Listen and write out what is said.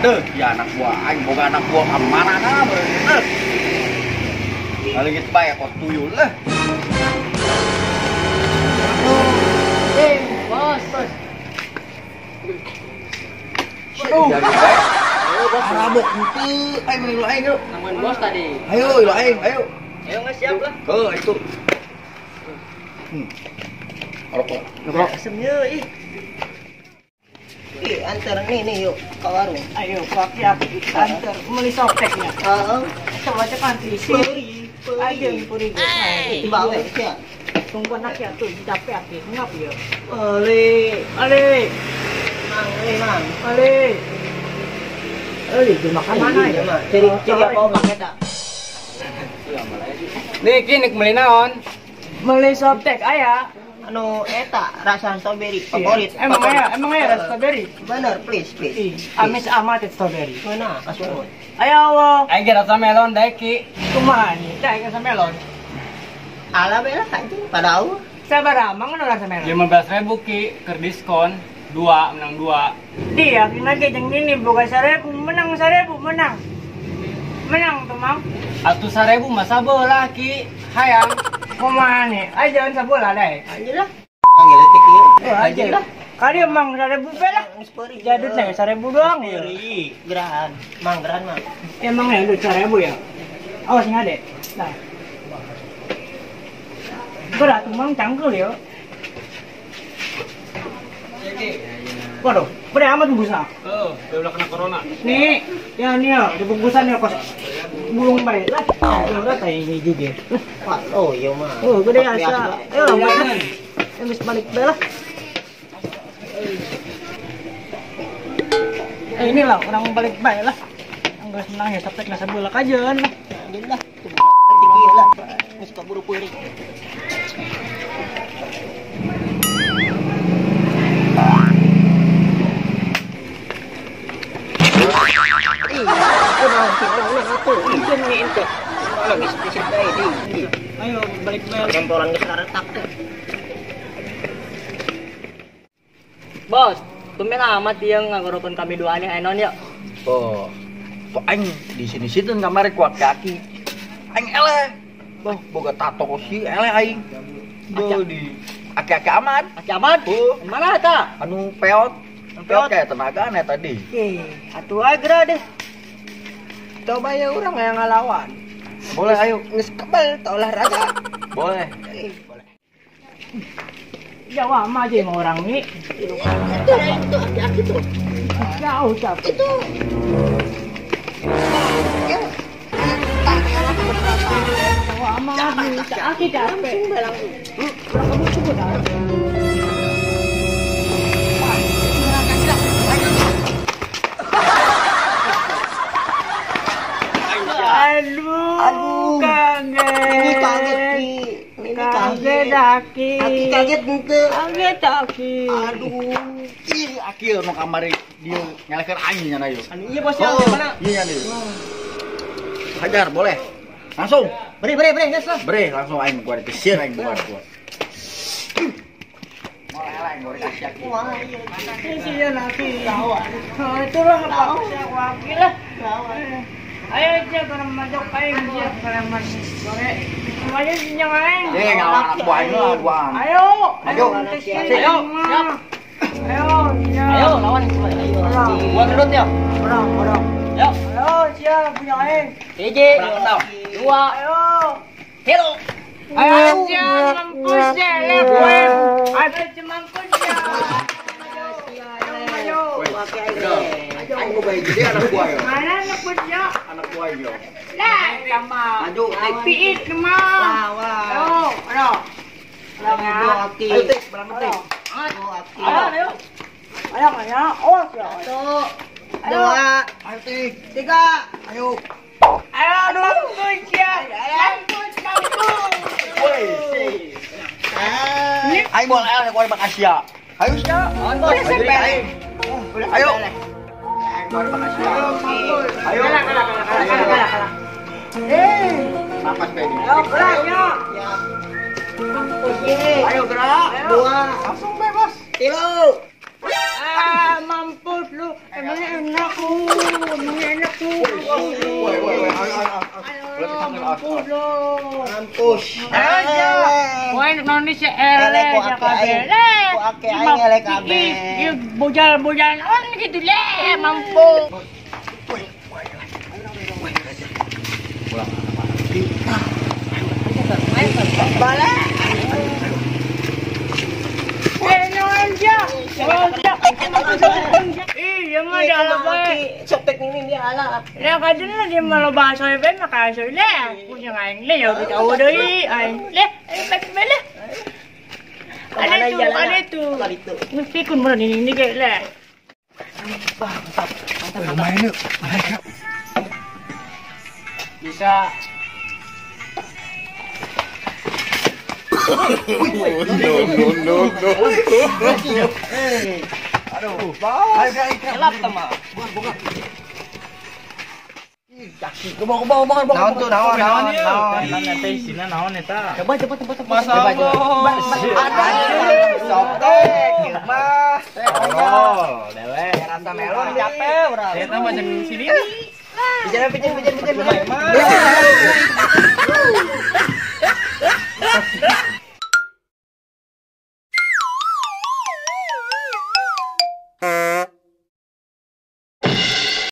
Deh, ya anak buah aing boga anak buah ka mana meureun. Leungit bae kos tuyul lah. Bos, bos. Aduh. Bos rabok henteu. Aing meuli aing yuk. Nangguin bos tadi. Ayo, ilu aing, ayo. Ayo nggak siap lah. Heuh, itu. Rokok. Rokok. Asemnya ih. Ih, antar nih nih yuk ke warung. Ayo, kaki aku antar meuli softeknya. Heeh. Coba cek anti sih. Ayo, puri. Bawa ya. Tunggu anak ya tuh, capek aku. Ngap ya. Ale, ale. Mang, ale, mang. Ale. Ale, dimakan mana ya? Ciri ciri apa pakai tak? Nih, kini beli naon? Beli softek aya. Anu eta rasa strawberry favorit. Emang aya, emang aya rasa strawberry. Bener, please, please. Amis amat strawberry. Mana? Kasuun. Ayo, wo. Aing rasa melon daek ki. Kumaha nih? Daek rasa melon. Ala bela anjing padahal. Sabaraha mang nu rasa melon? 15.000 ki keur diskon 2 menang 2. Dia kena ge jeung nini boga 1.000 menang 1.000 menang. Menang tuh mang. Atuh 1.000 mah sabelah ki. Hayang. Kumaha nih? Ayo jangan sabelah daek. Anjir lah. Ngeletik ieu. Aja lah. Kali emang 1.000 pe lah. Jadut nih 1.000 doang ya. Gerahan, mang gerahan mang. Emang ya lu 1.000 ya? Awas ngade. Nah. Berat mang cangkul ya. Waduh, berat amat bungkusnya. Oh, udah kena corona. Nih, ya nih ya, dibungkusan ya kos. Bulung bae lah. Udah kayak ini juga. Oh, iya mah. Oh, gede asa. Ayo, balik. Geus balik bae lah. Inilah orang balik bae lah. Anggeus menang ya sampai kelas sebelah kajeun lah. Anjir lah. Tinggi lah. Geus kaburu peuring. Ayo balik balik. Temporan geus retak tuh. Bos, tumben amat dia ngagorokeun kami dua nih enon ya. Oh. Tuh aing di sini situn kamari kuat kaki. Aing eleh. Boh, boga tato si eleh aing. Boh di aki-aki amat. Aki amat? Oh. Mana eta? Anu peot. Peot kayak tenaga nih tadi. Ih, atuh ae geura deh. Coba ya orang yang ngalawan. Boleh ayo. Geus kebal teu olahraga. Boleh. Boleh. Jauh amat aja sama orang nih. Itu aki-aki tuh. Jauh capek. Itu. Ya. Jauh amat nih. Aki capek. Orang kamu cukup dah. Aduh, aduh, kaget. Ini kaget nih. Ini kaget aki. Aki kaget ente. Kaget aki. Aduh. Ih, aki nu kamari dia nyalekeun aing nya ayo. Anu iya bos ya, mana? Iya nih. Hajar boleh. Langsung. Beri beri beri geus lah. Beri langsung aing gua dikesieun aing gua. Mau eleng gua dikasih aki. Sieun aki lawan. Itulah apa lah. Ayo aja kalau masuk aing dia kalau masuk sore. Semuanya sinyal aing. Eh, ngalawan anak buah aing lah, buah. Ayo, ayo, ayo, siap. Ayo, ayo lawan itu. Gua gendut ya. Orang, orang. Yo. Ayo, siap punya aing. 1, 2, ayo. 3. Ayo, siap mampus ya, gue. Ayo, mampus ya. Ayo, ayo. Aing gua bayi gede anak buah yo. Mana anak buah yo? Anak buah yo. Lah, sama. Maju, piit mah. Lawan. Ayo, ayo. Ayo, aki. Ayo, tik, berang tik. Ayo, aki. Ayo, ayo. Ayo, ayo. 1, 2, ayo, tik. 3. Ayo. Ayo, mampus ya. Mampus, mampus. Woi, aing moal eleh ku aing Asia. Ayo sia. Ayo. Ayo. Ayo. Kalah, kalah, kalah, kalah, kalah. Napas bae. Ayo, gerak ya. Ayo gerak. 2, langsung bebas. 3. Ah, Mampus lu. Emangnya enak lu. Emangnya enak lu. Woi woi woi. Mampus lu. Mampus. Aja. Woi noni si ele ku ake aing elek kabeh. Ieu bojal-bojal on gitu le, mampus. Woi woi. Woi. Pulang. Balik. Iya mah dalam bae. Sotek ini dia ala. Ya kadang lah dia malah bahasa ieu mah kasoy le. Punya aing le ya tahu deui aing le. Aing bae le. Ada itu, ada itu. Mesti kun mun ini ge le. Mantap. Lumayan yuk. Bisa. No no no no. Aduh, ayo gelap mah. Buka. Ih, kaki ke bawah, ke bawah, bawah. Naon tuh, naon, naon, naon. Eta isina naon eta? Coba, coba, coba, coba. Ada. Softtek, ieu mah. Tolol, dewek. Rasa melon capek urang. Eta macam sini. Pijan, pijan, pijan, pijan.